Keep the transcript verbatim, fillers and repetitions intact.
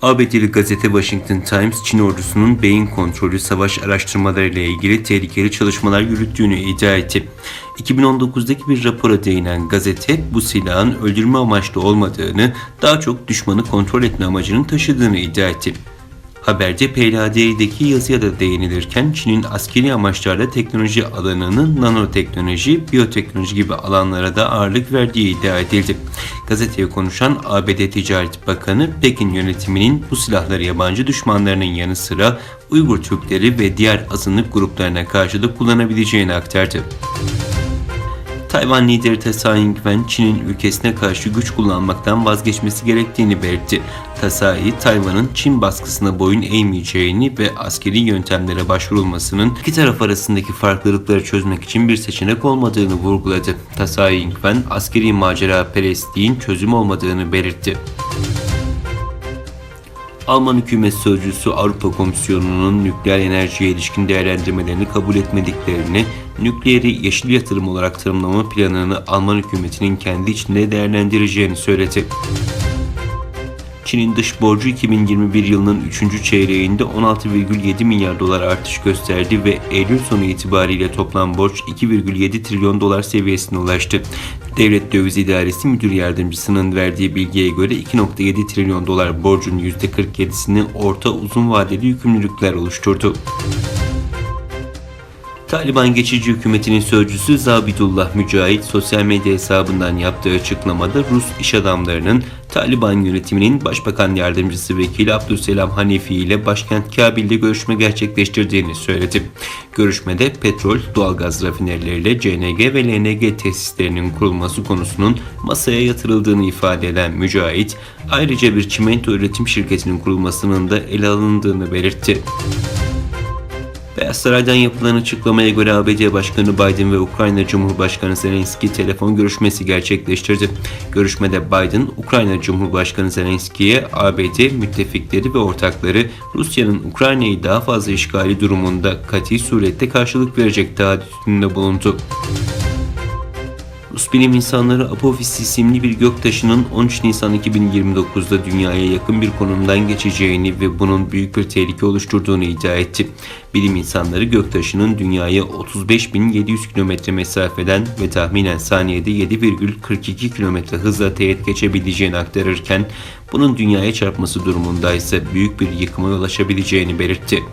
A B D'li gazete Washington Times, Çin ordusunun beyin kontrolü savaş araştırmaları ile ilgili tehlikeli çalışmalar yürüttüğünü iddia etti. iki bin on dokuzdaki bir rapora değinen gazete, bu silahın öldürme amaçlı olmadığını, daha çok düşmanı kontrol etme amacının taşıdığını iddia etti. Haberde P L A D'deki yazıya da değinilirken, Çin'in askeri amaçlarla teknoloji alanının nanoteknoloji, biyoteknoloji gibi alanlara da ağırlık verdiği iddia edildi. Gazeteye konuşan A B D Ticaret Bakanı, Pekin yönetiminin bu silahları yabancı düşmanlarının yanı sıra Uygur Türkleri ve diğer azınlık gruplarına karşı da kullanabileceğini aktardı. Tayvan lideri Tsai Ing-wen, Çin'in ülkesine karşı güç kullanmaktan vazgeçmesi gerektiğini belirtti. Tsai, Tayvan'ın Çin baskısına boyun eğmeyeceğini ve askeri yöntemlere başvurulmasının iki taraf arasındaki farklılıkları çözmek için bir seçenek olmadığını vurguladı. Tsai Ing-wen, askeri maceraperestliğin çözüm olmadığını belirtti. Alman hükümet sözcüsü, Avrupa Komisyonu'nun nükleer enerjiye ilişkin değerlendirmelerini kabul etmediklerini, nükleeri yeşil yatırım olarak tanımlama planını Alman hükümetinin kendi içinde değerlendireceğini söyledi. Çin'in dış borcu iki bin yirmi bir yılının üçüncü çeyreğinde on altı virgül yedi milyar dolar artış gösterdi ve Eylül sonu itibariyle toplam borç iki virgül yedi trilyon dolar seviyesine ulaştı. Devlet Döviz İdaresi Müdür Yardımcısının verdiği bilgiye göre, iki nokta yedi trilyon dolar borcun yüzde kırk yedisini orta uzun vadeli yükümlülükler oluşturdu. Taliban geçici hükümetinin sözcüsü Zabidullah Mücahit, sosyal medya hesabından yaptığı açıklamada Rus iş adamlarının Taliban yönetiminin başbakan yardımcısı vekili Abdülselam Hanefi ile başkent Kabil'de görüşme gerçekleştirdiğini söyledi. Görüşmede petrol, doğalgaz rafinerileriyle C N G ve L N G tesislerinin kurulması konusunun masaya yatırıldığını ifade eden Mücahit, ayrıca bir çimento üretim şirketinin kurulmasının da ele alındığını belirtti. Beyaz Saray'dan yapılan açıklamaya göre, A B D Başkanı Biden ve Ukrayna Cumhurbaşkanı Zelenski telefon görüşmesi gerçekleştirdi. Görüşmede Biden, Ukrayna Cumhurbaşkanı Zelenski'ye A B D müttefikleri ve ortakları Rusya'nın Ukrayna'yı daha fazla işgali durumunda kati surette karşılık verecek taahhütünde bulundu. Rus bilim insanları Apophis isimli bir göktaşının on üç Nisan iki bin yirmi dokuzda dünyaya yakın bir konumdan geçeceğini ve bunun büyük bir tehlike oluşturduğunu iddia etti. Bilim insanları göktaşının dünyaya otuz beş bin yedi yüz kilometre mesafeden ve tahminen saniyede yedi virgül kırk iki kilometre hızla teğet geçebileceğini aktarırken, bunun dünyaya çarpması durumunda ise büyük bir yıkıma yol açabileceğini belirtti.